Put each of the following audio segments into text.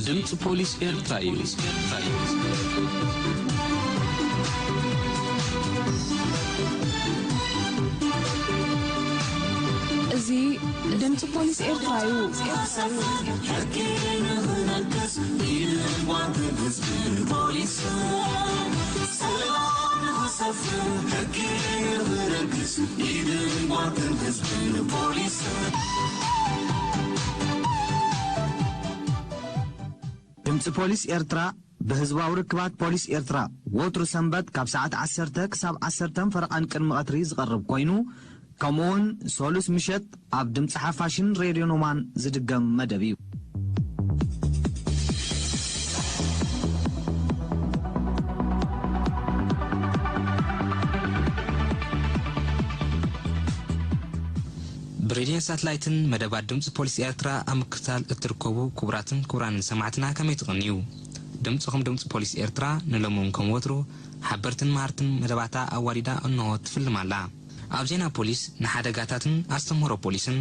ድምፂ ፖሊስ ኤርትራ እዩ። እዚ ድምፂ ፖሊስ ኤርትራ እዩ። ሕጊ ንኽነግስ ኢድን ጓንትን ህዝብን ፖሊስን ሰላም ንኽሰፍን፣ ሕጊ ንኽነግስ ኢድን ጓንትን ህዝብን ፖሊስን። ድምፂ ፖሊስ ኤርትራ ብህዝባዊ ርክባት ፖሊስ ኤርትራ ወትሩ ሰንበት ካብ ሰዓት ዓሰርተ ክሳብ ዓሰርተ ፈረቓን ቅድሚ ቀትሪ ዝቐርብ ኮይኑ፣ ከምኡውን ሰሉስ ምሸት ኣብ ድምፂ ሓፋሽን ሬድዮ ኖማን ዝድገም መደብ እዩ። ብሬድዮን ሳትላይትን መደባት ድምፂ ፖሊስ ኤርትራ ኣብ ምክትታል እትርከቡ ክቡራትን ክቡራንን ሰማዕትና ከመይ ትቕንዩ? ድምፅኹም ድምፂ ፖሊስ ኤርትራ ንሎሚ እውን ከም ወትሩ ሓበርትን መሃርትን መደባታ ኣዋዲዳ እንሆ ትፍልም ኣላ። ኣብ ዜና ፖሊስ ንሓደጋታትን ኣስተምህሮ ፖሊስን፣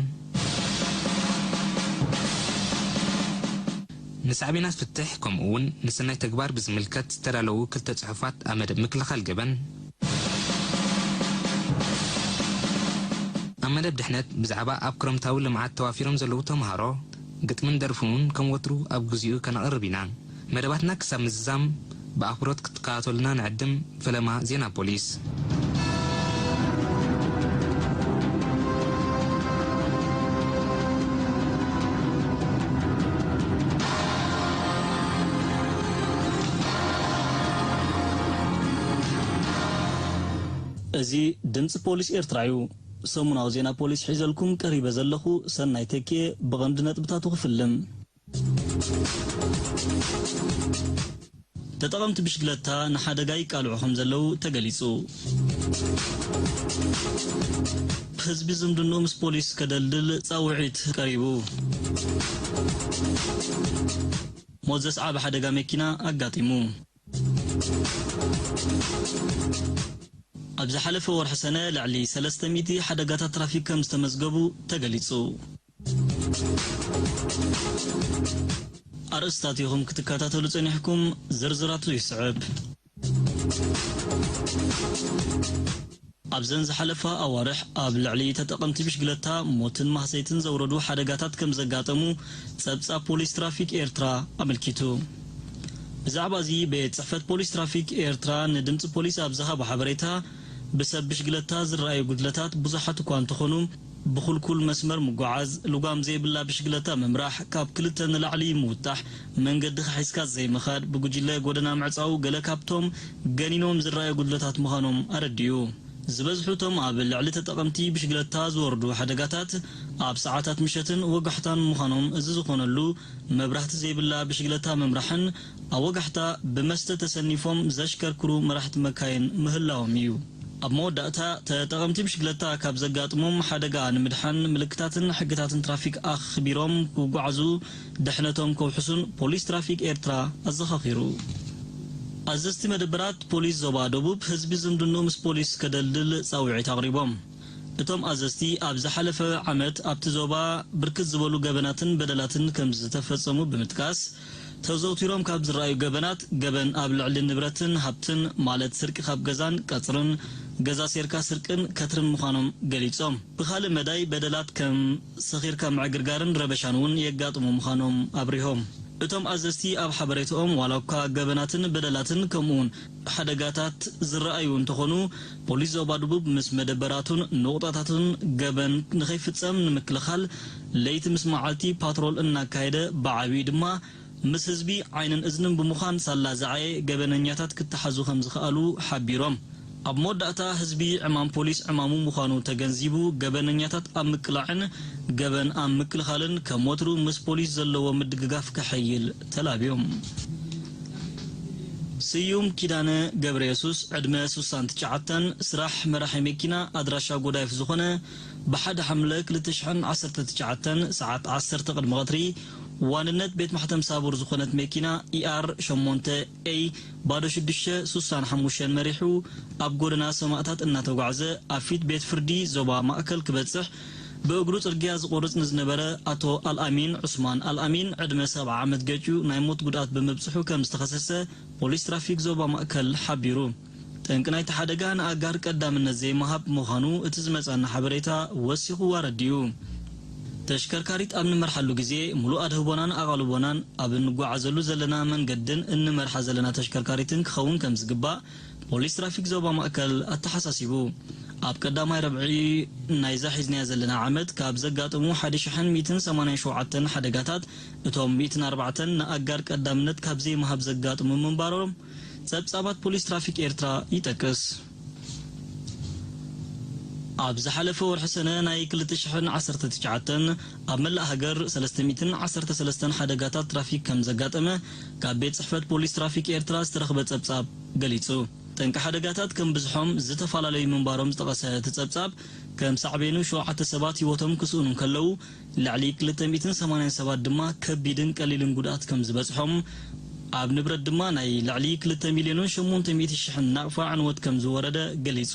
ንሳዕቤናት ፍትሕ ከምኡ እውን ንሰናይ ተግባር ብዝምልከት ዝተዳለዉ ክልተ ጽሑፋት ኣብ መደብ ምክልኻል ገበን፣ ኣብ መደብ ድሕነት ብዛዕባ ኣብ ክረምታዊ ልምዓት ተዋፊሮም ዘለዉ ተምሃሮ ግጥምን ደርፍን እውን ከም ወትሩ ኣብ ግዚኡ ከነቕርብ ኢና። መደባትና ክሳብ ምዝዛም ብኣኽብሮት ክትከታተሉና ንዕድም። ፈለማ ዜና ፖሊስ። እዚ ድምፂ ፖሊስ ኤርትራ እዩ። ሰሙናዊ ዜና ፖሊስ ሒዘልኩም ቀሪበ ዘለኹ ሰናይ ተኪኤ። ብቐንዲ ነጥብታቱ ክፍልም። ተጠቐምቲ ብሽግለታ ንሓደጋ ይቃልዑ ከም ዘለዉ ተገሊጹ። ህዝቢ ዝምድንኡ ምስ ፖሊስ ከደልድል ጻውዒት ቀሪቡ። ሞት ዘስዓበ ሓደጋ መኪና ኣጋጢሙ። ኣብ ዝሓለፈ ወርሒ ሰነ ልዕሊ ሰለስተ ሚእቲ ሓደጋታት ትራፊክ ከም ዝተመዝገቡ ተገሊጹ። ኣርእስታት ኢኹም ክትከታተሉ ጸኒሕኩም፣ ዝርዝራቱ ይስዕብ። ኣብዘን ዝሓለፋ ኣዋርሕ ኣብ ልዕሊ ተጠቐምቲ ብሽግለታ ሞትን ማህሰይትን ዘውረዱ ሓደጋታት ከም ዘጋጠሙ ጸብጻብ ፖሊስ ትራፊክ ኤርትራ ኣመልኪቱ። ብዛዕባ እዚ ቤት ጽሕፈት ፖሊስ ትራፊክ ኤርትራ ንድምጺ ፖሊስ ኣብ ዝሃቦ ሓበሬታ፣ ብሰብ ብሽግለታ ዝረኣዩ ጉድለታት ብዙሓት እኳ እንተኾኑ፣ ብኹልኩል መስመር ምጉዓዝ፣ ልጓም ዘይብላ ብሽግለታ ምምራሕ፣ ካብ ክልተ ንላዕሊ ምውጣሕ፣ መንገዲ ሒዝካ ዘይምኻድ፣ ብጉጅለ ጎደና ምዕጻው ገለ ካብቶም ገኒኖም ዝረኣዩ ጉድለታት ምዃኖም ኣረዲኡ። ዝበዝሑ እቶም ኣብ ልዕሊ ተጠቐምቲ ብሽግለታ ዝወርዱ ሓደጋታት ኣብ ሰዓታት ምሸትን ወጋሕታን ምዃኖም፣ እዚ ዝኾነሉ መብራህቲ ዘይብላ ብሽግለታ ምምራሕን ኣብ ወጋሕታ ብመስተ ተሰኒፎም ዘሽከርክሩ መራሕቲ መካይን ምህላዎም እዩ። ኣብ መወዳእታ፣ ተጠቐምቲ ብሽግለታ ካብ ዘጋጥሞም ሓደጋ ንምድሓን ምልክታትን ሕግታትን ትራፊክ ኣኽቢሮም ክጓዓዙ፣ ድሕነቶም ከውሕሱን ፖሊስ ትራፊክ ኤርትራ ኣዘኻኺሩ። ኣዘዝቲ መደበራት ፖሊስ ዞባ ደቡብ ህዝቢ ዝምድንኡ ምስ ፖሊስ ከደልድል ጻውዒት ኣቕሪቦም። እቶም ኣዘዝቲ ኣብ ዝሓለፈ ዓመት ኣብቲ ዞባ ብርክት ዝበሉ ገበናትን በደላትን ከም ዝተፈጸሙ ብምጥቃስ፣ ተዘውቲሮም ካብ ዝረኣዩ ገበናት፣ ገበን ኣብ ልዕሊ ንብረትን ሃብትን፣ ማለት ስርቂ ካብ ገዛን ቀጽርን፣ ገዛ ሴርካ ስርቅን ከትርን ምዃኖም ገሊጾም። ብኻልእ መዳይ፣ በደላት ከም ሰኺርካ ምዕግርጋርን ረበሻን እውን የጋጥሙ ምዃኖም ኣብሪሆም። እቶም ኣዘዝቲ ኣብ ሓበሬታኦም፣ ዋላ እኳ ገበናትን በደላትን ከምኡውን ሓደጋታት ዝረኣዩ እንተኾኑ፣ ፖሊስ ዞባ ደቡብ ምስ መደበራቱን ንቑጣታቱን ገበን ንኸይፍጸም ንምክልኻል ለይቲ ምስ መዓልቲ ፓትሮል እናካየደ፣ ብዓብዩ ድማ ምስ ህዝቢ ዓይንን እዝንን ብምዃን ሳላ ዝዓየ ገበነኛታት ክተሓዙ ከም ዝኸኣሉ ሓቢሮም። ኣብ መወዳእታ፣ ህዝቢ ዕማም ፖሊስ ዕማሙ ምዃኑ ተገንዚቡ፣ ገበነኛታት ኣብ ምቅላዕን ገበን ኣብ ምክልኻልን ከም ወትሩ ምስ ፖሊስ ዘለዎ ምድግጋፍ ከሐይል ተላብዮም። ስዩም ኪዳነ ገብረየሱስ፣ ዕድመ ስሳን ትሽዓተን፣ ስራሕ መራሒ መኪና፣ ኣድራሻ ጎዳይፍ ዝኾነ፣ ብሓደ ሓምለ ክልተ ሽሕን ዓሰርተ ትሽዓተን ሰዓት ዓሰርተ ቅድሚ ቀትሪ፣ ዋንነት ቤት ማሕተም ሳቡር ዝኾነት መኪና፣ ኢኣር ሸሞንተ ኤይ ባዶ ሽዱሽተ ስሳን ሓሙሽተን መሪሑ፣ ኣብ ጎደና ሰማእታት እናተጓዕዘ፣ ኣብ ፊት ቤት ፍርዲ ዞባ ማእከል ክበጽሕ፣ ብእግሩ ጽርግያ ዝቖርጽ ንዝነበረ ኣቶ ኣልኣሚን ዑስማን ኣልኣሚን፣ ዕድመ ሰብዓ ዓመት፣ ገጭኡ ናይ ሞት ጉድኣት ብምብጽሑ ከም ዝተኸሰሰ ፖሊስ ትራፊክ ዞባ ማእከል ሓቢሩ። ጠንቂ ናይቲ ሓደጋ ንኣጋር ቀዳምነት ዘይምሃብ ምዃኑ እቲ ዝመጻና ሓበሬታ ወሲኹ ኣረዲኡ። ተሽከርካሪት ኣብ ንመርሓሉ ግዜ፣ ሙሉእ ኣድህቦናን ኣቓልቦናን ኣብ እንጓዓዘሉ ዘለና መንገድን እንመርሓ ዘለና ተሽከርካሪትን ክኸውን ከም ዝግባእ ፖሊስ ትራፊክ ዞባ ማእከል ኣተሓሳሲቡ። ኣብ ቀዳማይ ረብዒ ናይዛ ሒዝናያ ዘለና ዓመት ካብ ዘጋጠሙ ሓደ ሽሕን ሚእትን ሰማንያን ሸውዓተን ሓደጋታት፣ እቶም ሚእትን ኣርባዕተን ንኣጋር ቀዳምነት ካብ ዘይምሃብ ዘጋጥሙ ምንባሮም ጸብጻባት ፖሊስ ትራፊክ ኤርትራ ይጠቅስ። ኣብ ዝሓለፈ ወርሒ ሰነ ናይ ክልተ ሽሕን ዓሰርተ ትሽዓተን ኣብ መላእ ሃገር ሰለስተ ሚእትን ዓሰርተ ሰለስተን ሓደጋታት ትራፊክ ከም ዘጋጠመ ካብ ቤት ጽሕፈት ፖሊስ ትራፊክ ኤርትራ ዝተረኽበ ጸብጻብ ገሊጹ። ጠንቂ ሓደጋታት ከም ብዝሖም ዝተፈላለዩ ምንባሮም ዝጠቐሰ እቲ ጸብጻብ፣ ከም ሳዕቤኑ ሸውዓተ ሰባት ህይወቶም ክስእኑ እንከለዉ፣ ልዕሊ ክልተ ሚእትን ሰማንያን ሰባት ድማ ከቢድን ቀሊልን ጉድኣት ከም ዝበጽሖም፣ ኣብ ንብረት ድማ ናይ ልዕሊ ክልተ ሚልዮንን ሸሞንተ ሚእቲ ሽሕን ናቕፋ ዕንወት ከም ዝወረደ ገሊጹ።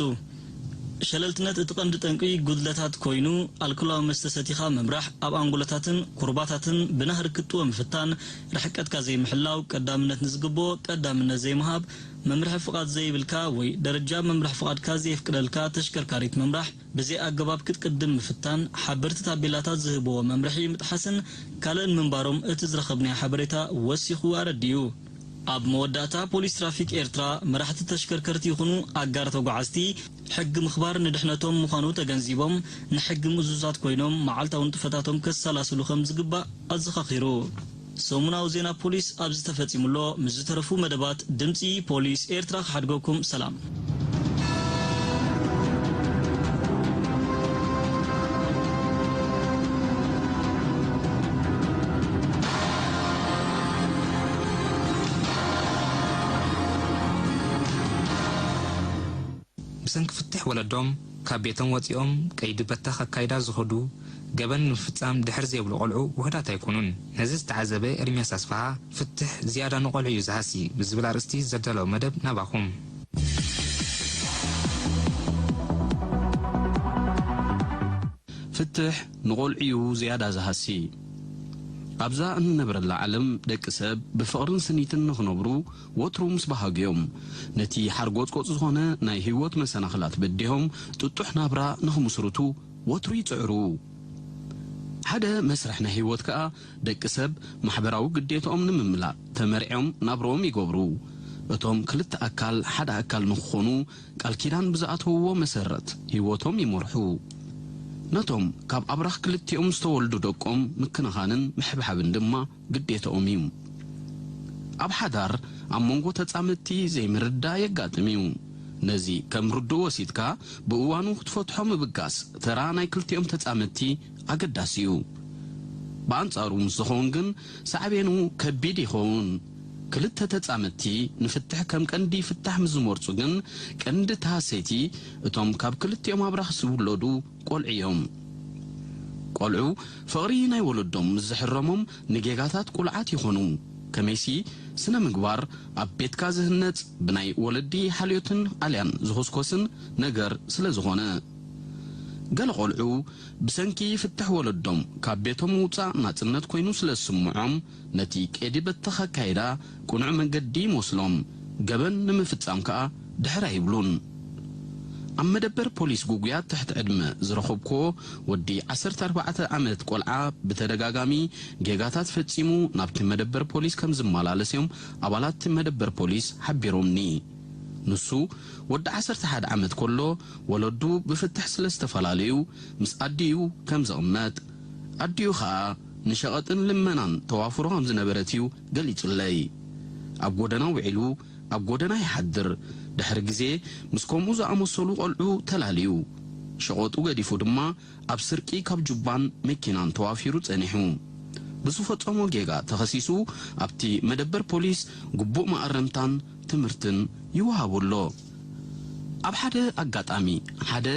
ሸለልትነት እቲ ቀንዲ ጠንቂ ጉድለታት ኮይኑ፣ ኣልኮላዊ መስተ ሰቲኻ ምምራሕ፣ ኣብ ኣንጎሎታትን ኩርባታትን ብናህሪ ክትጥወ ምፍታን፣ ርሕቀትካ ዘይምሕላው፣ ቀዳምነት ንዝግብኦ ቀዳምነት ዘይምሃብ፣ መምርሒ ፍቓድ ዘይብልካ ወይ ደረጃ መምርሒ ፍቓድካ ዘየፍቅደልካ ተሽከርካሪት ምምራሕ፣ ብዘይ ኣገባብ ክትቅድም ምፍታን፣ ሓበርቲ ታቤላታት ዝህብዎ መምርሒ ምጥሓስን ካልእን ምንባሮም እቲ ዝረኸብናዮ ሓበሬታ ወሲኹ ኣረዲኡ። ኣብ መወዳእታ፣ ፖሊስ ትራፊክ ኤርትራ መራሕቲ ተሽከርከርቲ ይኹኑ ኣጋር ተጓዓዝቲ፣ ሕጊ ምኽባር ንድሕነቶም ምዃኑ ተገንዚቦም፣ ንሕጊ ምእዙዛት ኮይኖም መዓልታዊ ንጥፈታቶም ከሰላስሉ ከም ዝግባእ ኣዘኻኺሩ። ሰሙናዊ ዜና ፖሊስ ኣብዚ ተፈጺሙ ኣሎ። ምስ ዝተረፉ መደባት ድምጺ ፖሊስ ኤርትራ ክሓድገኩም። ሰላም። ብሰንኪ ፍትሕ ወለዶም ካብ ቤቶም ወጺኦም ቀይዲ በተኽ ኣካይዳ ዝኸዱ፣ ገበን ንምፍጻም ድሕር ዘይብሉ ቆልዑ ውሑዳት ኣይኮኑን። ነዚ ዝተዓዘበ ኤርምያስ ኣስፍሃ፣ ፍትሕ ዝያዳ ንቆልዑ እዩ ዝሃሲ ብዝብል ኣርእስቲ ዘዳለዎ መደብ ናባኹም። ፍትሕ ንቆልዑ እዩ ዝያዳ ዝሃሲ። ኣብዛ እንነብረላ ዓለም ደቂ ሰብ ብፍቕርን ስኒትን ንኽነብሩ ወትሩ ምስ በሃጉ እዮም። ነቲ ሓርጎጽጎጽ ዝኾነ ናይ ህይወት መሰናኽላት በዲሆም ጥጡሕ ናብራ ንኽምስርቱ ወትሩ ይጽዕሩ። ሓደ መስርሕ ናይ ህይወት ከኣ ደቂ ሰብ ማሕበራዊ ግዴትኦም ንምምላእ ተመርዕዮም ናብርኦም ይገብሩ። እቶም ክልተ ኣካል ሓደ ኣካል ንኽኾኑ ቃል ኪዳን ብዝኣተውዎ መሰረት ህይወቶም ይመርሑ። ነቶም ካብ ኣብራኽ ክልቲኦም ዝተወልዱ ደቆም ምክንኻንን ምሕብሓብን ድማ ግዴተኦም እዩ። ኣብ ሓዳር ኣብ መንጎ ተጻመድቲ ዘይምርድዳእ የጋጥም እዩ። ነዚ ከም ርዱእ ወሲድካ ብእዋኑ ክትፈትሖ ምብጋስ ተራ ናይ ክልቲኦም ተጻመድቲ ኣገዳሲ እዩ። ብኣንጻሩ ምስ ዝኸውን ግን ሳዕቤኑ ከቢድ ይኸውን። ክልተ ተጻመድቲ ንፍትሕ ከም ቀንዲ ፍታሕ ምስ ዝመርጹ ግን ቀንዲ ተሃሰይቲ እቶም ካብ ክልቲኦም ኣብራኽ ዝውለዱ ቆልዑ እዮም። ቆልዑ ፍቕሪ ናይ ወለዶም ምስ ዝሕረሞም ንጌጋታት ቁልዓት ይኾኑ። ከመይሲ ስነ ምግባር ኣብ ቤትካ ዝህነጽ ብናይ ወለዲ ሓልዮትን ኣልያን ዝኹስኮስን ነገር ስለ ዝኾነ። ገለ ቆልዑ ብሰንኪ ፍትሕ ወለዶም ካብ ቤቶም ምውጻእ ናጽነት ኮይኑ ስለ ዝስምዖም ነቲ ቄዲ በተኽ ኣካይዳ ቅኑዕ መገዲ ይመስሎም፣ ገበን ንምፍጻም ከኣ ድሕር ኣይብሉን። ኣብ መደበር ፖሊስ ጉጉያት ትሕቲ ዕድመ ዝረኸብክዎ ወዲ ዓሰርተ ኣርባዕተ ዓመት ቆልዓ ብተደጋጋሚ ጌጋታት ፈጺሙ ናብቲ መደበር ፖሊስ ከም ዝመላለስ እዮም ኣባላት እቲ መደበር ፖሊስ ሓቢሮምኒ። ንሱ ወዲ ዓሰርተ ሓደ ዓመት ከሎ ወለዱ ብፍትሕ ስለ ዝተፈላለዩ ምስ ኣዲኡ ከም ዝቕመጥ፣ ኣዲኡ ኸኣ ንሸቐጥን ልመናን ተዋፍሮ ከም ዝነበረት እዩ ገሊጹለይ። ኣብ ጎደና ውዒሉ ኣብ ጎደና ይሓድር። ድሕሪ ግዜ ምስ ከምኡ ዝኣመሰሉ ቆልዑ ተላልዩ፣ ሸቐጡ ገዲፉ ድማ ኣብ ስርቂ ካብ ጁባን መኪናን ተዋፊሩ ጸኒሑ። ብዝፈጸሞ ጌጋ ተኸሲሱ ኣብቲ መደበር ፖሊስ ግቡእ መኣረምታን ትምህርትን ይወሃቦ ኣሎ። ኣብ ሓደ ኣጋጣሚ ሓደ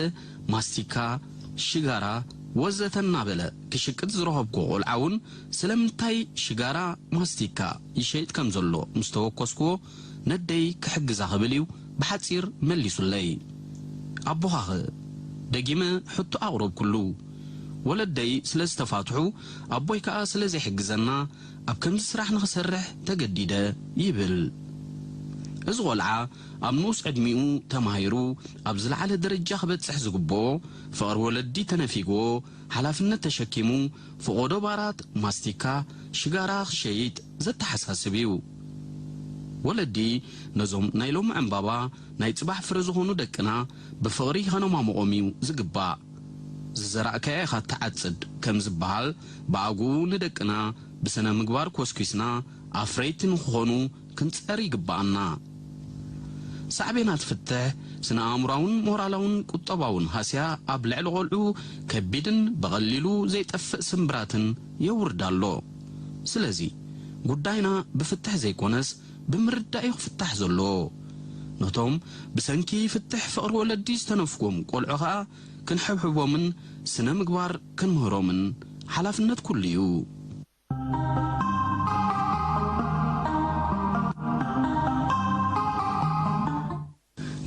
ማስቲካ፣ ሽጋራ ወዘተ እናበለ ክሽቅጥ ዝረኸብኩዎ ቆልዓ እውን ስለምንታይ ሽጋራ፣ ማስቲካ ይሸይጥ ከም ዘሎ ምስ ተወከስኩዎ ነደይ ክሕግዛ ክብል እዩ ብሓጺር መሊሱለይ። ኣቦኻኸ? ደጊመ ሕቶ ኣቕረብኩሉ። ወለደይ ስለ ዝተፋትሑ፣ ኣቦይ ከኣ ስለ ዘይሕግዘና፣ ኣብ ከምዚ ስራሕ ንኽሰርሕ ተገዲደ ይብል። እዚ ቖልዓ ኣብ ንኡስ ዕድሚኡ ተማሂሩ ኣብ ዝለዓለ ደረጃ ክበጽሕ ዝግብኦ፣ ፍቕሪ ወለዲ ተነፊግዎ፣ ሓላፍነት ተሸኪሙ፣ ፈቖዶ ባራት፣ ማስቲካ፣ ሽጋራ ክሸይጥ ዘተሓሳስብ እዩ። ወለዲ ነዞም ናይ ሎሚ ዕምባባ ናይ ጽባሕ ፍረ ዝኾኑ ደቅና ብፍቕሪ ከነማምቖም እዩ ዝግባእ። ዝዘራእካዮ ኢኻ ትዓጽድ ከም ዝበሃል፣ ብኣግኡ ንደቅና ብስነ ምግባር ኮስኲስና ኣፍረይቲ ንክኾኑ ክንጸር ይግበኣና። ሳዕቤናት ፍትሕ ስነ ኣእምሮኣውን ሞራላውን ቁጠባውን ሃስያ ኣብ ልዕሊ ቆልዑ ከቢድን ብቐሊሉ ዘይጠፍእ ስምብራትን የውርድ ኣሎ። ስለዚ ጉዳይና ብፍትሕ ዘይኮነስ ብምርዳእ እዩ ክፍታሕ ዘለዎ። ነቶም ብሰንኪ ፍትሕ ፍቕሪ ወለዲ ዝተነፍጎም ቆልዑ ኸኣ ክንሕብሕቦምን ስነ ምግባር ክንምህሮምን ሓላፍነት ኩሉ እዩ።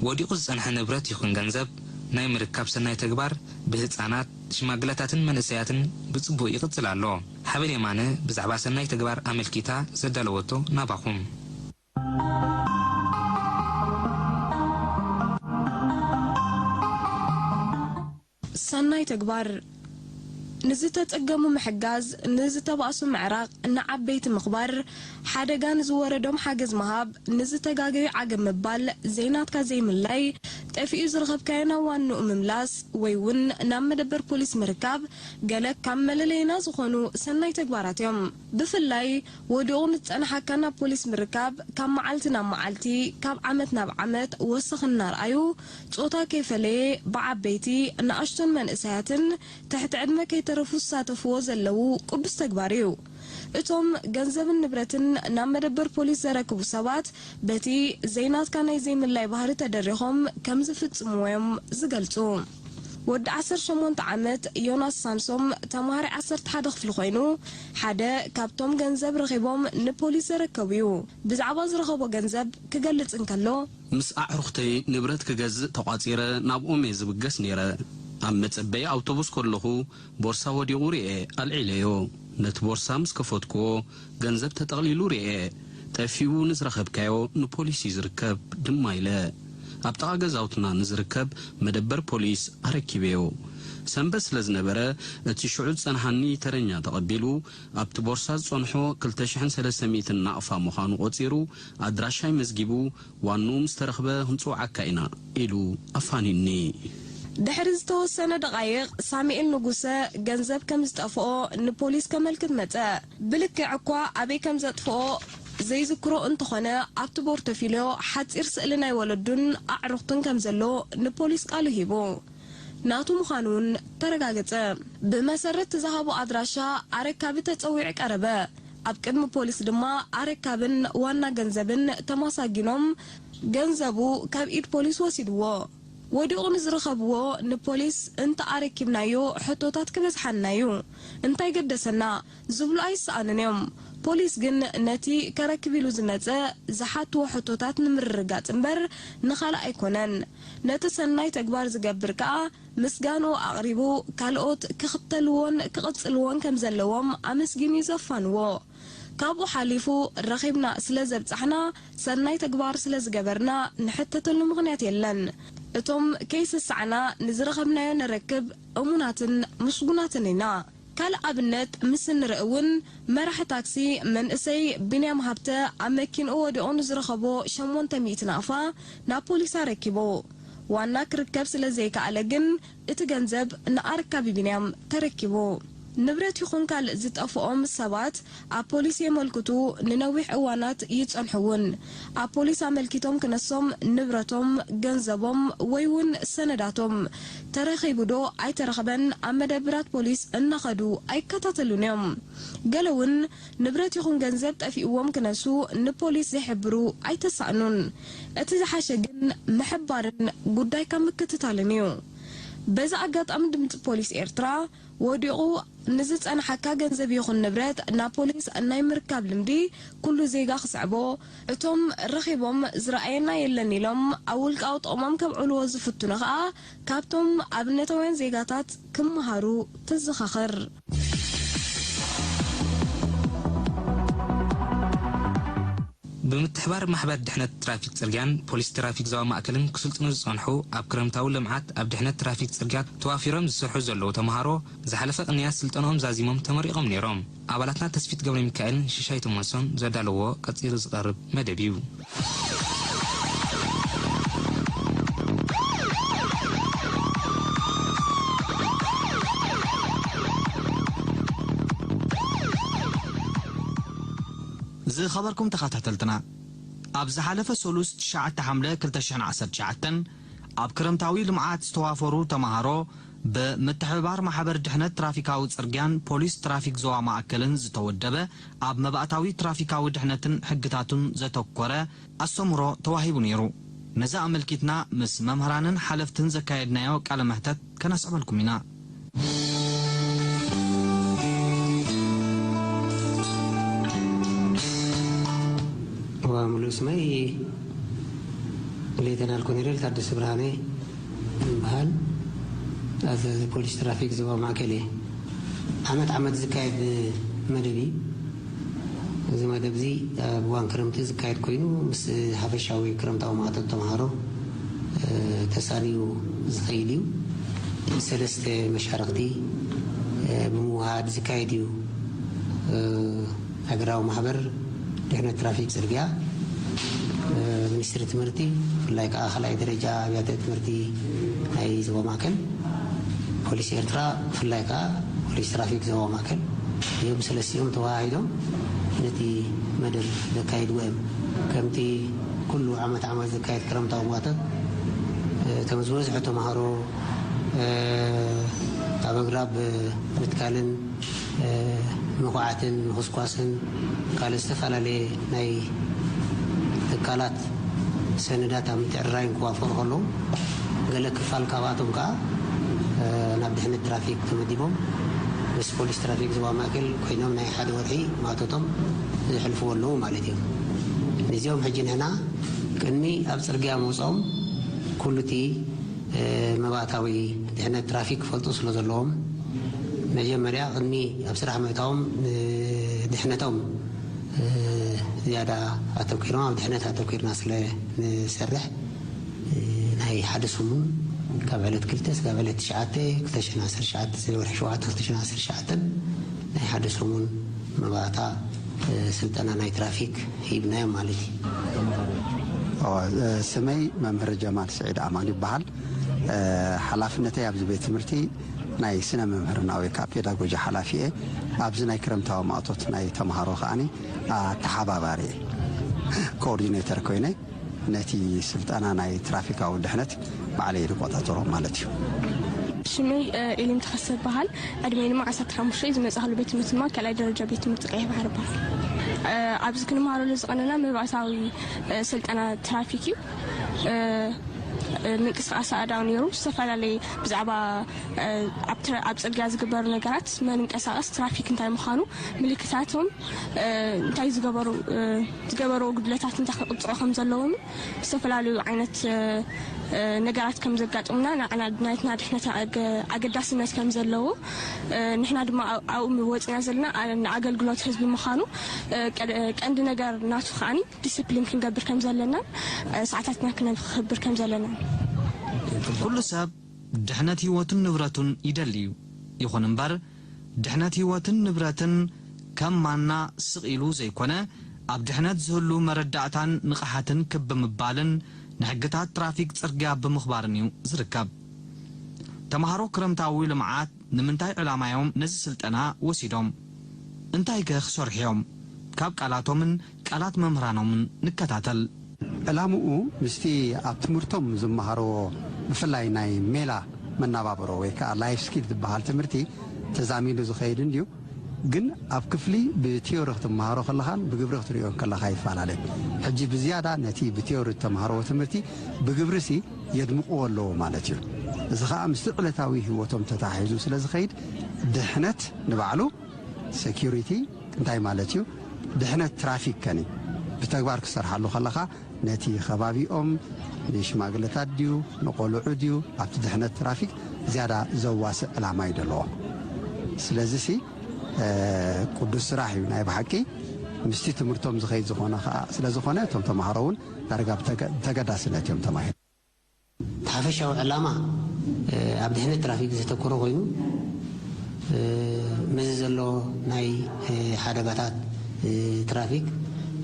ወዲቑ ዝጸንሐ ንብረት ይኹን ገንዘብ ናይ ምርካብ ሰናይ ተግባር ብህጻናት፣ ሽማግለታትን መንእሰያትን ብጽቡቕ ይቕጽል ኣሎ። ሓበን የማነ ብዛዕባ ሰናይ ተግባር ኣመልኪታ ዘዳለወቶ ናባኹም። ሰናይ ተግባር ንዝተጸገሙ ምሕጋዝ፣ ንዝተባእሱ ምዕራቕ፣ ንዓበይቲ ምኽባር፣ ሓደጋ ንዝወረዶም ሓገዝ ምሃብ፣ ንዝተጋገዩ ዓገብ ምባል፣ ዘይናትካ ዘይምላይ፣ ጠፊኡ ዝረኸብካዮ ናብ ዋንኡ ምምላስ ወይ እውን ናብ መደበር ፖሊስ ምርካብ ገለ ካብ መለለይና ዝኾኑ ሰናይ ተግባራት እዮም። ብፍላይ ወዲቑ ንዝጸንሓካ ናብ ፖሊስ ምርካብ ካብ መዓልቲ ናብ መዓልቲ፣ ካብ ዓመት ናብ ዓመት ወሰኽ እናርኣዩ፣ ጾታ ከይፈለየ ብዓበይቲ፣ ንኣሽቱን መንእሰያትን ትሕቲ ዕድመ ከይተረፉ ዝሳተፍዎ ዘለዉ ቅዱስ ተግባር እዩ። እቶም ገንዘብን ንብረትን ናብ መደበር ፖሊስ ዘረክቡ ሰባት በቲ ዘይናትካ ናይ ዘይምላይ ባህሪ ተደሪኾም ከም ዝፍጽምዎ እዮም ዝገልጹ። ወዲ ዓሰርተ ሸሞንተ ዓመት ዮናስ ሳምሶም ተምሃራይ ዓሰርተ ሓደ ክፍሊ ኮይኑ ሓደ ካብቶም ገንዘብ ረኺቦም ንፖሊስ ዘረከቡ እዩ። ብዛዕባ ዝረኸቦ ገንዘብ ክገልጽ እንከሎ። ምስ ኣዕሩኽተይ ንብረት ክገዝእ ተቋጺረ ናብኦም እየ ዝብገስ ነይረ። ኣብ መጸበዪ ኣውቶቡስ ከለኹ ቦርሳ ወዲቑ ርእየ ኣልዒለዮ። ነቲ ቦርሳ ምስ ከፈትክዎ ገንዘብ ተጠቕሊሉ ርእየ። ጠፊኡ ንዝረኸብካዮ ንፖሊስ እዩ ዝርከብ ድማ ኢለ። ኣብ ጥቓ ገዛውትና ንዝርከብ መደበር ፖሊስ ኣረኪበዮ። ሰንበት ስለ ዝነበረ እቲ ሽዑ ዝጸንሓኒ ተረኛ ተቐቢሉ ኣብቲ ቦርሳ ዝጸንሖ ክልተ ሽሕን ሰለስተ ሚእትን ናቕፋ ምዃኑ ቆጺሩ ኣድራሻይ መዝጊቡ ዋንኡ ምስ ተረኽበ ክንጽውዓካ ኢና ኢሉ ኣፋንዩኒ። ድሕሪ ዝተወሰነ ደቓይቕ ሳሙኤል ንጉሰ ገንዘብ ከም ዝጠፍኦ ንፖሊስ ከመልክት መጸ። ብልክዕ እኳ ኣበይ ከም ዘጥፍኦ ዘይዝክሮ እንተኾነ ኣብቲ ቦርቶፊልዮ ሓጺር ስእሊ ናይ ወለዱን ኣዕሩኽቱን ከም ዘሎ ንፖሊስ ቃሉ ሂቡ። ናቱ ምዃኑ እውን ተረጋገጸ። ብመሰረት ዝሃቦ ኣድራሻ ኣረካቢ ተጸዊዑ ቀረበ። ኣብ ቅድሚ ፖሊስ ድማ ኣረካብን ዋና ገንዘብን ተማሳጊኖም ገንዘቡ ካብ ኢድ ፖሊስ ወሲድዎ። ወዲቑ ንዝረኸብዎ ንፖሊስ እንተ ኣረኪብናዮ ሕቶታት ክበዝሓና እዩ፣ እንታይ ገደሰና ዝብሉ ኣይሰኣኑን እዮም። ፖሊስ ግን ነቲ ከረክብ ኢሉ ዝመጸ ዝሓትዎ ሕቶታት ንምርግጋጽ እምበር ንኻልእ ኣይኮነን። ነቲ ሰናይ ተግባር ዝገብር ከኣ ምስጋንኡ ኣቕሪቡ፣ ካልኦት ክኽተልዎን ክቕጽልዎን ከም ዘለዎም ኣመስጊኑ እዩ ዘፋንዎ። ካብኡ ሓሊፉ ረኺብና ስለ ዘብጻሕና፣ ሰናይ ተግባር ስለ ዝገበርና ንሕተተሉ ምኽንያት የለን። እቶም ከይሰሳዕና ንዝረኸብናዮ ነረክብ እሙናትን ምስጉናትን ኢና። ካልእ ኣብነት ምስ እንርኢ እውን፣ መራሒ ታክሲ መንእሰይ ቢንያም ሃብተ ኣብ መኪንኡ ወዲቑ ንዝረኸቦ ሸሞንተ ሚእቲ ናቕፋ ናብ ፖሊስ ኣረኪቡ። ዋና ክርከብ ስለ ዘይከኣለ ግን፣ እቲ ገንዘብ ንኣረካቢ ቢንያም ተረኪቡ። ንብረት ይኹን ካልእ ዝጠፍኦም ሰባት ኣብ ፖሊስ የመልክቱ ንነዊሕ እዋናት ይጸንሑ እውን። ኣብ ፖሊስ ኣመልኪቶም ክነሶም ንብረቶም፣ ገንዘቦም ወይ እውን ሰነዳቶም ተረኺቡ ዶ ኣይተረኽበን ኣብ መደብራት ፖሊስ እናኸዱ ኣይከታተሉን እዮም። ገለ እውን ንብረት ይኹን ገንዘብ ጠፊእዎም ክነሱ ንፖሊስ ዘይሕብሩ ኣይተሳእኑን። እቲ ዝሓሸ ግን ምሕባርን ጉዳይካ ምክትታልን እዩ። በዚ ኣጋጣሚ ድምጺ ፖሊስ ኤርትራ ወዲቑ ንዝጸንሓካ ገንዘብ ይኹን ንብረት ናብ ፖሊስ ናይ ምርካብ ልምዲ ኩሉ ዜጋ ክስዕቦ፣ እቶም ረኺቦም ዝረኣየና የለን ኢሎም ኣብ ውልቃዊ ጥቕሞም ከብዕልዎ ዝፍትኑ ኸኣ ካብቶም ኣብነታውያን ዜጋታት ክመሃሩ ተዘኻኽር። ብምትሕባር ማሕበር ድሕነት ትራፊክ ጽርግያን ፖሊስ ትራፊክ ዞባ ማእከልን ክስልጥኑ ዝጸንሑ ኣብ ክረምታዊ ልምዓት ኣብ ድሕነት ትራፊክ ጽርግያ ተዋፊሮም ዝሰርሑ ዘለዉ ተምሃሮ ዝሓለፈ ቅንያት ስልጠንኦም ዛዚሞም ተመሪቖም ነይሮም። ኣባላትና ተስፊት ገብረ ሚካኤልን ሽሻይ ቶማሶን ዘዳለዎ ቀጺሉ ዝቐርብ መደብ እዩ። ዝኸበርኩም ተኸታተልትና፣ ኣብ ዝሓለፈ ሰሉስ ትሽዓተ ሓምለ ክልተ ሽሕን ዓሰርተ ትሽዓተን ኣብ ክረምታዊ ልምዓት ዝተዋፈሩ ተምሃሮ ብምትሕብባር ማሕበር ድሕነት ትራፊካዊ ጽርግያን ፖሊስ ትራፊክ ዞባ ማእከልን ዝተወደበ ኣብ መባእታዊ ትራፊካዊ ድሕነትን ሕግታቱን ዘተኮረ ኣስተምህሮ ተዋሂቡ ነይሩ። ነዚ ኣመልኪትና ምስ መምህራንን ሓለፍትን ዘካየድናዮ ቃለ መሕተት ከነስዕበልኩም ኢና። እዋ፣ ሙሉእ ስመይ ሌተናል ኮሎኔል ታደሰ ብርሃነ ይበሃል። ኣዛዚ ፖሊስ ትራፊክ ዞባ ማእከል እየ። ዓመት ዓመት ዝካየድ መደብ እዩ። እዚ መደብ እዚ ኣብ እዋን ክረምቲ ዝካየድ ኮይኑ፣ ምስ ሓፈሻዊ ክረምታዊ ማዕጠጥ ተምሃሮ፣ እ፣ ተሳንዩ ዝኸይድ እዩ። ሰለስተ መሻርኽቲ፣ እ፣ ብምውሃድ ዝካየድ እዩ። እ፣ ሃገራዊ ማሕበር ድሕነት ትራፊክ ጽርግያ፣ እ፣ ሚኒስትሪ ትምህርቲ፣ ብፍላይ ከኣ ካልኣይ ደረጃ ኣብያተ ትምህርቲ ናይ ዞባ ማእከል፣ ፖሊስ ኤርትራ፣ ብፍላይ ከኣ ፖሊስ ትራፊክ ዞባ ማእከል እዮም። ሰለስቲኦም ተወሃሂዶም ነቲ መደብ ዘካይድዎ እዮም። ከምቲ ኩሉ ዓመት ዓመት ዝካየድ ክረምታዊ ማዕጠጥ፣ እ፣ እቶም ዝበዝሑ ተምሃሮ፣ እ፣ ኣብ ኣግራብ ምትካልን፣ እ፣ ምኹዓትን ምኹስኳስን ካልእ ዝተፈላለየ ናይ ትካላት ሰነዳት ኣብ ምትዕርራይን ክዋፈሩ ከለዉ፣ ገለ ክፋል ካብኣቶም ከኣ፣ እ፣ ናብ ድሕነት ትራፊክ ተመዲቦም ምስ ፖሊስ ትራፊክ ዞባ ማእከል ኮይኖም ናይ ሓደ ወርሒ ማእቶቶም ዘሕልፍዎ ኣለዉ ማለት እዮም። ነዚኦም ሕጂ ንሕና ቅድሚ ኣብ ጽርግያ ምውጽኦም ኩሉ እቲ፣ እ፣ መባእታዊ ድሕነት ትራፊክ ክፈልጡ ስለ ዘለዎም፣ መጀመርያ ቅድሚ ኣብ ስራሕ ምእታዎም ንድሕነቶም፣ እ፣ ዝያዳ ኣተኲሮም ኣብ ድሕነት ኣተኲርና ስለ ንሰርሕ፣ እ፣ ናይ ሓደ ሰሙን ካብ ዕለት ክልተ እስካብ ዕለት ትሽዓተ፣ ክልተ ሽሕን ዓሰርተ ትሽዓተ፣ ወርሒ ሸውዓተ ክልተ ሽሕን ዓሰርተ ትሽዓተን ናይ ሓደ ሰሙን መባእታ፣ እ፣ ስልጠና ናይ ትራፊክ ሂብናዮም ማለት እዩ። እወ፣ እ፣ ስመይ መምህር ጀማል ስዒድ ኣማን ይበሃል። እ፣ ሓላፍነተይ ኣብዚ ቤት ትምህርቲ ናይ ስነ መምህርና ወይ ከዓ ፔዳጎጂ ሓላፊ እየ። ኣብዚ ናይ ክረምታዊ ማእቶት ናይ ተምሃሮ ከዓኒ ኣተሓባባሪ እየ። ኮኦርዲኔተር ኮይነ ነቲ ስልጠና ናይ ትራፊካዊ ድሕነት ባዕለይ ዝቆጻጸሮ ማለት እዩ። ሽመይ፣ እ፣ ኤሊም ተኸሰ ይበሃል። ዕድመይ ድማ ዓሰርተ ሓሙሽተ እዩ። ዝመጻእኩሉ ቤት ትምህርቲ ድማ ካልኣይ ደረጃ ቤት ትምህርቲ ቀይሕ ባሕሪ ይበሃል። እ፣ ኣብዚ ክንመሃረሉ ዝቐነና መባእታዊ፣ እ፣ ስልጠና ትራፊክ እዩ። እ፣ እ፣ ምንቅስቃስ ኣእዳው ነይሩ። ዝተፈላለየ ብዛዕባ፣ እ፣ ኣብ ትራ-፣ ኣብ ጽርግያ ዝግበሩ ነገራት፣ መንቀሳቐስ ትራፊክ እንታይ ምዃኑ፣ ምልክታቶም፣ እ፣ እንታይ ዝገበሩ፣ እ፣ ዝገበርዎ ጉድለታት እንታይ ክቕጽዑ ከም ዘለዎም፣ ዝተፈላለዩ ዓይነት፣ እ፣ እ፣ ነገራት ከም ዘጋጥሙና፣ ንዓና ናይትና ድሕነት ኣገ-፣ ኣገዳስነት ከም ዘለዎ፣ እ፣ ንሕና ድማ ኣብ-፣ ኣብኡ ወጺና ዘለና፣ ኣ-፣ ንኣገልግሎት ህዝቢ ምዃኑ፣ እ፣ ቀ-፣ ቀንዲ ነገር ናቱ ከዓኒ ዲስፕሊን ክንገብር ከም ዘለናን፣ እ፣ ሰዓታትና ክነኽብር ከም ዘለናን። ኩሉ ሰብ ድሕነት ህይወቱን ንብረቱን ይደሊ እዩ። ይኹን እምበር፣ ድሕነት ህይወትን ንብረትን ከም ማና ስቕ ኢሉ ዘይኮነ፣ ኣብ ድሕነት ዝህሉ መረዳእታን ንቕሓትን ክብ ብምባልን ንሕግታት ትራፊክ ጽርግያ ብምኽባርን እዩ ዝርከብ። ተምሃሮ ክረምታዊ ልምዓት ንምንታይ ዕላማ እዮም ነዚ ስልጠና ወሲዶም? እንታይከ ክሰርሑ እዮም? ካብ ቃላቶምን ቃላት መምህራኖምን ንከታተል። ዕላምኡ ምስቲ ኣብ ትምህርቶም ዝመሃርዎ፣ ብፍላይ ናይ ሜላ መናባብሮ ወይ ከዓ ላይፍ ስኪል ዝበሃል ትምህርቲ ተዛሚዱ ዝኸይድ እንድዩ። ግን ኣብ ክፍሊ ብቲዮሪ ክትመሃሮ ከለኻን ብግብሪ ክትሪኦ ከለኻ ይፈላለ። ሕጂ ብዝያዳ ነቲ ብቲዮሪ እተምሃርዎ ትምህርቲ ብግብሪሲ የድምቕዎ ኣለዎ ማለት እዩ። እዚ ኸዓ ምስቲ ዕለታዊ ህይወቶም ተተሓሒዙ ስለ ዝኸይድ፣ ድሕነት ንባዕሉ፣ ሴኩሪቲ፣ እንታይ ማለት እዩ? ድሕነት ትራፊክ ከኒ ብተግባር ክሰርሓሉ ከለኻ፣ ነቲ ከባቢኦም፣ ንሽማግለታት ድዩ፣ ንቆልዑ ድዩ፣ ኣብቲ ድሕነት ትራፊክ ዝያዳ ዘዋስእ ዕላማ እዩ ዘለዎ። ስለዚ ሲ ቅዱስ ስራሕ እዩ ናይ ብሓቂ። ምስቲ ትምህርቶም ዝኸይድ ዝኾነ ከዓ ስለ ዝኾነ፣ እቶም ተምሃሮ እውን ዳርጋ ብተገዳስነት እዮም ተማሂሮም። ሓፈሻዊ ዕላማ ኣብ ድሕነት ትራፊክ ዘተኮረ ኮይኑ፣ ምስዚ ዘሎ ናይ ሓደጋታት ትራፊክ፣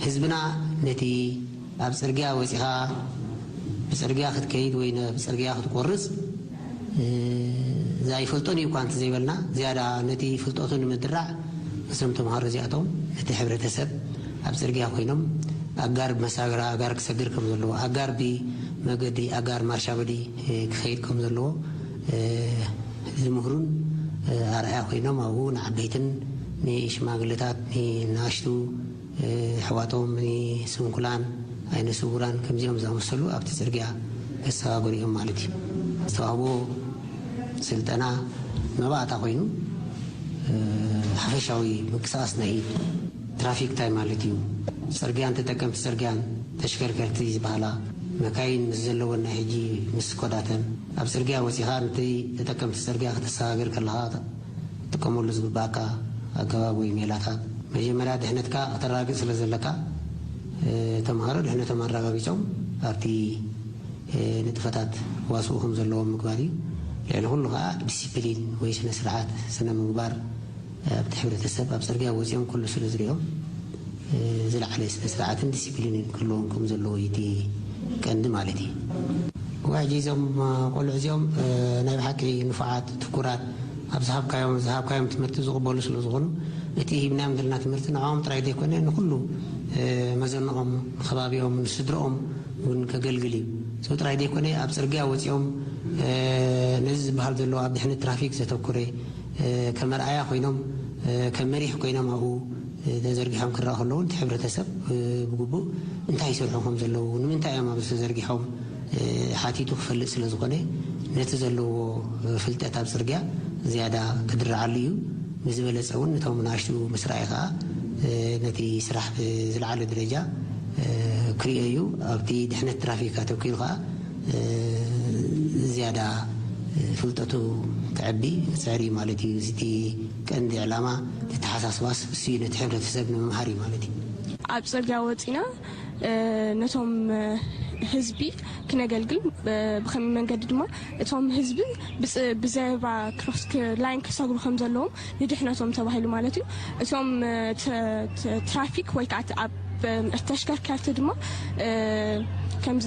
ህዝብና ነቲ ኣብ ፅርግያ ወፂኻ ብፅርግያ ክትከይድ ወይ ናብ ፅርግያ ክትቆርፅ፣ ዛይፈልጦን እዩ እኳ እንተዘይበልና፣ ዝያዳ ነቲ ፍልጠቱ ንምድራዕ፣ እዞም ተምሃሮ እዚኣቶም ነቲ ሕብረተሰብ ኣብ ፅርግያ ኮይኖም፣ ኣጋር ብመሳገራ ኣጋር ክሰግር ከም ዘለዎ፣ ኣጋር ብመገዲ ኣጋር ማርሻበዲ ክኸይድ ከም ዘለዎ ዝምህሩን ኣርኣያ ኮይኖም፣ ኣብኡ ንዓበይትን ንሽማግለታት ንናእሽቱ ኣሕዋቶም ንስንኩላን፣ ዓይነ ስውራን ከምዚኦም ዝኣመሰሉ ኣብቲ ጽርግያ ከሰጋግሩ እዮም ማለት እዩ። ዝተዋህቦ ስልጠና መባእታ ኮይኑ ሓፈሻዊ ምንቅስቃስ ናይ ኢድ ትራፊክ እንታይ ማለት እዩ፣ ጽርግያን ተጠቀምቲ ጽርግያን ተሽከርከርቲ ዝበሃላ መካይን ምስ ዘለወን ናይ ሕጂ ምስ ኮዳተን ኣብ ጽርግያ ወጺኻ ነቲ ተጠቀምቲ ጽርግያ ከተሰጋግር ከለኻ ክትጥቀመሉ ዝግባኣካ ኣገባብ ወይ ሜላታት፣ መጀመርያ ድሕነትካ ከተረጋግጽ ስለ ዘለካ፣ ተምሃሮ ድሕነቶም ኣረጋጊጾም ኣብቲ ንጥፈታት ክዋስኡ ከም ዘለዎም ምግባር እዩ። ልዕሊ ኩሉ ከኣ ዲሲፕሊን ወይ ስነ ስርዓት፣ ስነ ምግባር ኣብቲ ሕብረተሰብ ኣብ ጽርግያ ወጺኦም ኩሉ ስለ ዝሪኦም፣ ዝለዓለ ስነ ስርዓትን ዲሲፕሊንን ክህልዎም ከም ዘለዎ እዩ እቲ ቀንዲ ማለት እዩ። እዋ ሕጂ እዞም ቆልዑ እዚኦም ናይ ብሓቂ ንፉዓት፣ ትኩራት፣ ኣብ ዝሃብካዮም ዝሃብካዮም ትምህርቲ ዝቕበሉ ስለ ዝኾኑ፣ እቲ ሂብናዮም ዘለና ትምህርቲ ንዕኦም ጥራይ ዘይኮነ ንኹሉ መዘንኦም፣ ንከባቢኦም፣ ንስድርኦም እውን ከገልግል እዩ። እሱ ጥራይ ዘይኮነ ኣብ ጽርግያ ወጺኦም ነዚ ዝበሃል ዘሎ ኣብ ድሕነት ትራፊክ ዘተኩረ ከም መርኣያ ኮይኖም ከም መሪሕ ኮይኖም ኣብኡ ተዘርጊሖም ክረኣ ከለዉ፣ እቲ ሕብረተሰብ ብግቡእ እንታይ ይሰርሑ ከም ዘለዉ፣ ንምንታይ እዮም ኣብዚ ተዘርጊሖም ሓቲቱ ክፈልጥ ስለ ዝኾነ፣ ነቲ ዘለዎ ፍልጠት ኣብ ጽርግያ ዝያዳ ክድርዓሉ እዩ። ንዝበለጸ እውን ነቶም ንኣሽቱ ምስ ረኣየ ከኣ ነቲ ስራሕ ብዝለዓለ ደረጃ ክርእዮ እዩ። ኣብቲ ድሕነት ትራፊክ ኣተኲሩ ከኣ ዝያዳ ፍልጠቱ ከዕቢ ክጽዕር እዩ ማለት እዩ። እዚ እቲ ቀንዲ ዕላማ፣ እቲ ኣተሓሳስባስ እሱ እዩ፣ ነቲ ሕብረተሰብ ንምምሃር እዩ ማለት እዩ። ኣብ ጽርግያ ወጺና ነቶም ህዝቢ ክነገልግል፣ ብኸመይ መንገዲ ድማ እቶም ህዝቢ ብዘረባ ክሮስ ላይን ክሰግሩ ከም ዘለዎም፣ ንድሕነቶም ተባሂሉ ማለት እዩ። እቶም ትራፊክ ወይ ከዓ ኣብ ተሽከርከርቲ ድማ ከምዚ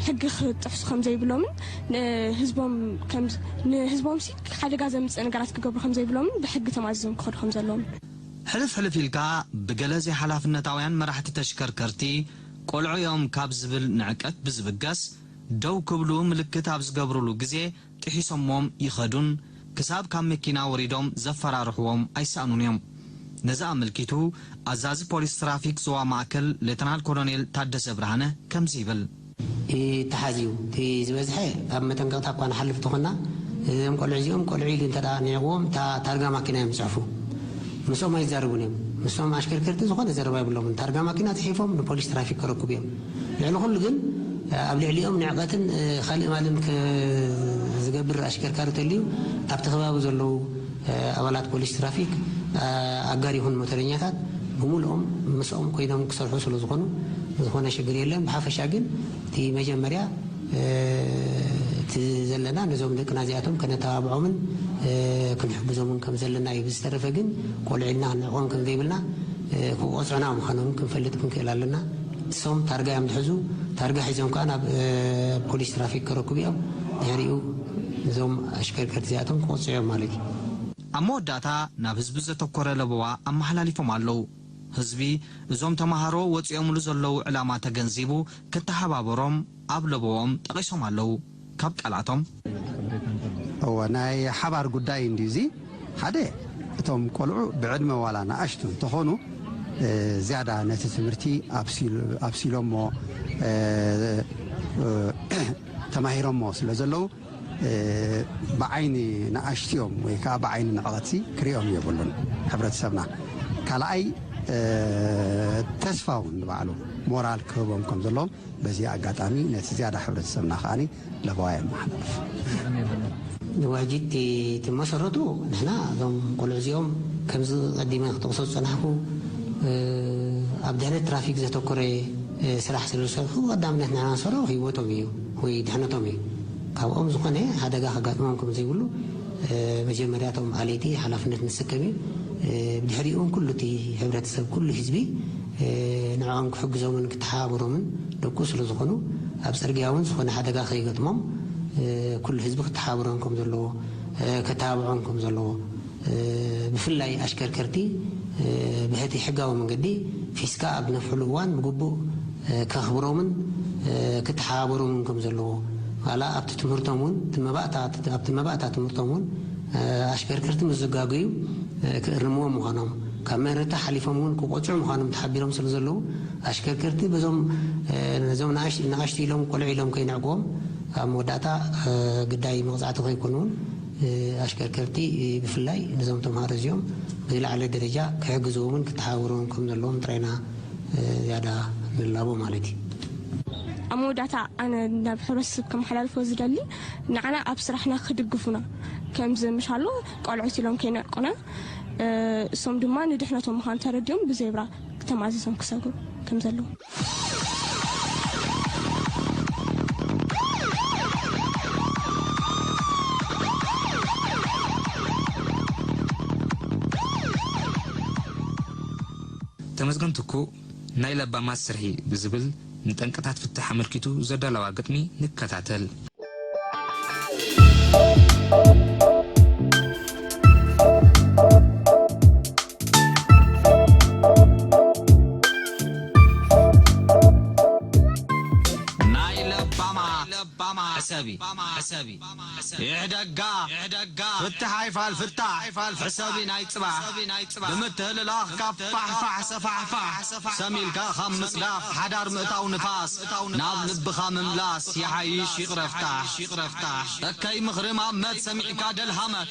ሕጊ ክጥሕሱ ከም ዘይብሎምን ንህዝቦም ንህዝቦም ሲ ሓደጋ ዘምፅእ ነገራት ክገብሩ ከም ዘይብሎምን ብሕጊ ተማዚዞም ክኸዱ ከም ዘለዎም። ሕልፍ ሕልፍ ኢልካ ብገለ ዘይሓላፍነታውያን መራሕቲ ተሽከርከርቲ ቆልዑ እዮም ካብ ዝብል ንዕቀት ብዝብገስ ደው ክብሉ ምልክት ኣብ ዝገብሩሉ ግዜ ጥሒሶሞም ይኸዱን ክሳብ ካብ መኪና ወሪዶም ዘፈራርሕዎም ኣይሰኣኑን እዮም። ነዚ ኣመልኪቱ ኣዛዚ ፖሊስ ትራፊክ ዞባ ማእከል ሌተናል ኮሎኔል ታደሰ ብርሃነ ከምዚ ይብል። ይተሓዝ እዩ። እቲ ዝበዝሐ ኣብ መጠንቀቕታ እኳ ንሓልፍ እንተኾንና፣ እዞም ቆልዑ እዚኦም ቆልዑ ኢሉ እንተ ደኣ ንዒቕዎም እታ ታርጋ ማኪና እዮም ዝጽሕፉ። ምስኦም ኣይዛረቡን እዮም። ምስኦም ኣሽከርከርቲ ዝኾነ ዘረባ የብሎምን። ታርጋ ማኪና ጽሒፎም ንፖሊስ ትራፊክ ከረክቡ እዮም። ልዕሊ ኩሉ ግን ኣብ ልዕሊኦም ንዕቐትን ካልእ ማልን ዝገብር ኣሽከርካሪ ተልዩ ኣብቲ ከባቢ ዘለዉ ኣባላት ፖሊስ ትራፊክ ኣጋር ይኹን ሞተረኛታት ብምልኦም ምስኦም ኮይኖም ክሰርሑ ስለ ዝኾኑ ዝኾነ ሽግር የለን። ብሓፈሻ ግን እቲ መጀመርያ እቲ ዘለና ነዞም ደቅና እዚኣቶም ከነተባብዖምን ክንሕግዞምን ከም ዘለና እዩ። ብዝተረፈ ግን ቆልዑ ኢልና ክንዕቆም ከም ዘይብልና ክቆፅዑና ምዃኖም ክንፈልጥ ክንክእል ኣለና። እሶም ታርጋ እዮም ዝሕዙ። ታርጋ ሒዞም ከዓ ናብ ፖሊስ ትራፊክ ክረክቡ እዮም። ድሕሪኡ እዞም ኣሽከርከርቲ እዚኣቶም ክቆፅዑ እዮም ማለት እዩ። ኣብ መወዳእታ ናብ ህዝቢ ዘተኮረ ለበዋ ኣመሓላሊፎም ኣለዉ። ህዝቢ እዞም ተማሃሮ ወፂኦምሉ ዘለዉ ዕላማ ተገንዚቡ ክተሓባበሮም ኣብ ለበወኦም ጠቒሶም ኣለዉ። ካብ ቃላቶም። እወ ናይ ሓባር ጉዳይ እንድዩ እዚ። ሓደ እቶም ቆልዑ ብዕድመ ዋላ ንኣሽቱ እንተኾኑ ዝያዳ ነቲ ትምህርቲ ኣብሲሎሞ ተማሂሮሞ ስለ ዘለዉ ብዓይኒ ንኣሽትዮም ወይ ከዓ ብዓይኒ ንዕቐትሲ ክሪኦም የብሉን ሕብረተሰብና። ካልኣይ ተስፋ እውን ንባዕሉ ሞራል ክህቦም ከም ዘለዎም በዚ ኣጋጣሚ ነቲ ዝያዳ ሕብረተሰብና ከዓኒ ለበዋ የመሓላልፍ። ንዋጅት እቲ መሰረቱ ንሕና እዞም ቆልዑ እዚኦም ከምዚ ቀዲመ ክጠቕሶ ዝጸናሕኩ ኣብ ድሕነት ትራፊክ ዘተኮረ ስራሕ ስለ ዝሰርሑ ቀዳምነት ንሕና ንሰርሖ ህይወቶም እዩ ወይ ድሕነቶም እዩ። ካብኦም ዝኾነ ሓደጋ ከጋጥሞም ከም ዘይብሉ መጀመርያ እቶም ኣለይቲ ሓላፍነት ንስከም እዩ። ብድሕሪኡ እውን ኩሉ እቲ ሕብረተሰብ ኩሉ ህዝቢ ንዕኦም ክሕግዞምን ክተሓባበሮምን ደቁ ስለ ዝኾኑ ኣብ ፅርግያ እውን ዝኾነ ሓደጋ ከይገጥሞም ኩሉ ህዝቢ ክተሓባበሮም ከም ዘለዎ ከተባብዖም ከም ዘለዎ ብፍላይ ኣሽከርከርቲ ብሕቲ ሕጋዊ መንገዲ ፊስካ ኣብ ነፍሕሉ እዋን ብግቡእ ከኽብሮምን ክተሓባበሮምን ከም ዘለዎ ዋላ ኣብቲ ትምህርቶም እውን ኣብቲ መባእታ ትምህርቶም እውን ኣሽከርከርቲ ምስ ዘጋገዩ ክእርምዎም ምዃኖም ካብ መረታ ሓሊፎም እውን ክቆፅዑ ምዃኖም ተሓቢሮም ስለ ዘለዉ ኣሽከርከርቲ በዞም ነዞም ንኣሽቲ ኢሎም ቆልዑ ኢሎም ከይንዕቅቦም ኣብ መወዳእታ ግዳይ መቕፃዕቲ ከይኮኑ እውን ኣሽከርከርቲ ብፍላይ ነዞም ተምሃሮ እዚኦም ብዝለዓለ ደረጃ ክሕግዝዎምን ክተሓባበርዎም ከም ዘለዎም ጥራይና ዝያዳ ንላቦ ማለት እዩ። ኣብ መወዳእታ ኣነ ናብ ሕብረተሰብ ከመሓላልፎ ዝደሊ ንዓና ኣብ ስራሕና ክድግፉና ከምዚ ምሻሎ ቆልዑት ኢሎም ከይነዕቁና እሶም ድማ ንድሕነቶም ምዃን ተረዲኦም ብዜብራ ተማዚዞም ክሰግሩ ከም ዘለዎም። ተመስገን ትኩእ ናይ ለባማት ስርሒ ብዝብል ንጠንቅታት ፍትሕ ኣመልኪቱ ዘዳለዋ ግጥሚ ንከታተል። ናይ ለባማ ሕሰቢ ሕሰቢ ይሕደጋ ፍትሕ ኣይፋል ፍታሕ ሕሰቢ ናይ ጽባሕ ብምትህልላኽ ካብ ፋሕፋሕ ሰፋሕፋሕ ሰሚልካ ካብ ምጽዳፍ ሓዳር ምእታው ንፋስ ናብ ልብኻ ምምላስ ይሓይሽ ይቕረፍታሕ እከይ ምኽሪ ማመት ሰሚዕካ ደልሃመት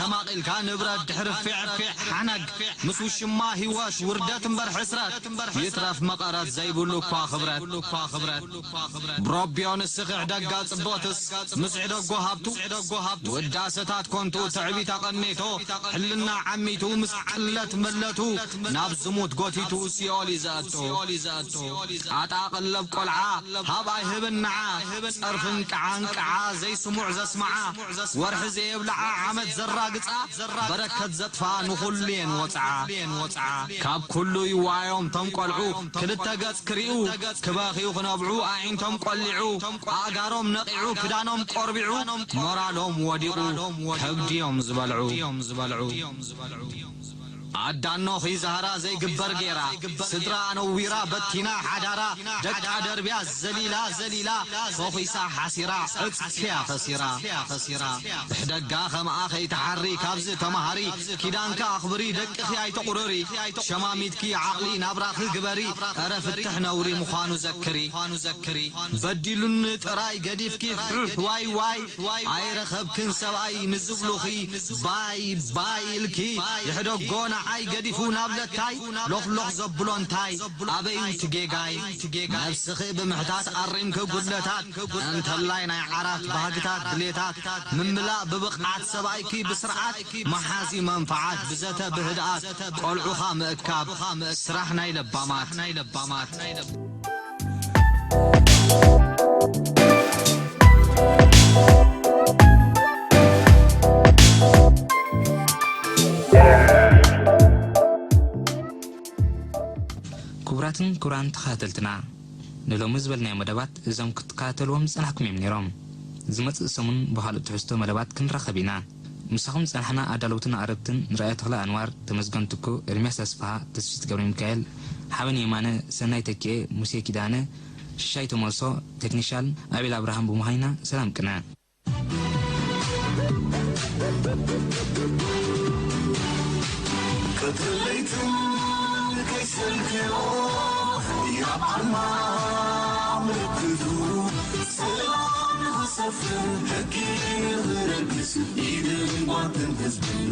ተማቒልካ ንብረት ድሕሪ ፊዕፊዕ ሓነግ ምስ ውሽማ ህይወት ውርደት እምበር ሕስረት ይትረፍ መቐረት ዘይብሉ እኳ ክብረት ብሮቢዮ ንስኺ ዕደጋ ጽብቕትስ ምስ ዕደጎ ሃብቱ ውዳሰታት ኮንቱ ትዕቢት ኣቐኒቶ ሕልና ዓሚቱ ምስ ቅለት መለቱ ናብ ዝሙት ጎቲቱ ሲኦል እዩ ዘእቱ ጣጣ ቀለብ ቆልዓ ሃብ ኣይህብን ንዓ ጸርፍን ቅዓን ቅዓ ዘይስሙዕ ዘስምዓ ወርሒ ዘየብልዓ ዓመት ዘራግጻ በረከት ዘጥፍኣ ንኹሉ እየን ወጽዓ ካብ ኩሉ ይዋዮም ቶም ቆልዑ ክልተ ገጽ ክሪኡ ክበኽዩ ክነብዑ ኣዒንቶም ቆሊዑ ኣእጋሮም ነቒዑ ክዳኖም ቆርቢዑ ሞራሎም ወዲቑ ከብድዮም ዝበልዑ ኣዳኖኺ ዛህራ ዘይግበር ጌራ ስድራ ኣነዊራ በቲና ሓዳራ ደቃ ደርብያ ዘሊላ ዘሊላ ፎኺሳ ሓሲራ ዕጽፍያ ኸሲራ ኸሲራ ብሕደጋ ኸምኣ ኸይትሓሪ ካብዚ ተማሃሪ ኪዳንካ ኣኽብሪ ደቅኺ ኣይተቑርሪ ሸማሚትኪ ዓቕሊ ናብራኺ ግበሪ ኧረ ፍትሕ ነውሪ ምዃኑ ዘክሪ በዲሉኒ ጥራይ ገዲፍኪ ሑሕ ዋይ ዋይ ኣይረኸብክን ሰብኣይ ንዝብሉኺ ባይ ባይ ኢልኪ ይሕደጎ ንዓይ ገዲፉ ናብ ለታይ ሎኽሎኽ ዘብሎ እንታይ ኣበይ እቲ ጌጋይ ነብስኺ ብምሕታት ኣሪምኪ ጉድለታት እንተላይ ናይ ዓራት ባህግታት ድሌታት ምምላእ ብብቕዓት ሰብኣይኪ ብስርዓት መሓዚ መንፍዓት ብዘተ ብህድኣት ቆልዑኻ ምእካብ ስራሕ ናይ ለባማት ክቡራትን ክቡራን ተኸታተልትና ንሎሚ ዝበልናዮ መደባት እዞም ክትከታተልዎም ዝጸናሕኩም እዮም ነይሮም። ዝመጽእ ሰሙን ብኻልእ ትሕዝቶ መደባት ክንራኸብ ኢና። ምሳኹም ዝጸናሕና ኣዳለውትን ኣቕረብትን ርኣያ ተኽለ ኣንዋር፣ ተመስገን ትኩ፣ ኤርምያስ ኣስፍሃ፣ ተስፊት ገብረ ሚካኤል፣ ሓበን የማነ፣ ሰናይ ተኪኤ፣ ሙሴ ኪዳነ፣ ሽሻይ ተመልሶ፣ ቴክኒሻል፣ ኣቤል ኣብርሃም ብምዃን ኢና። ሰላም ቅነ። ቀትርን ለይትን ከይሰልከዮ ህያብ ዓርማ ምልክቱ ሰላም ሰፍን ሕጊ ንኽነግስ ኢድን ጓንትን ህዝብን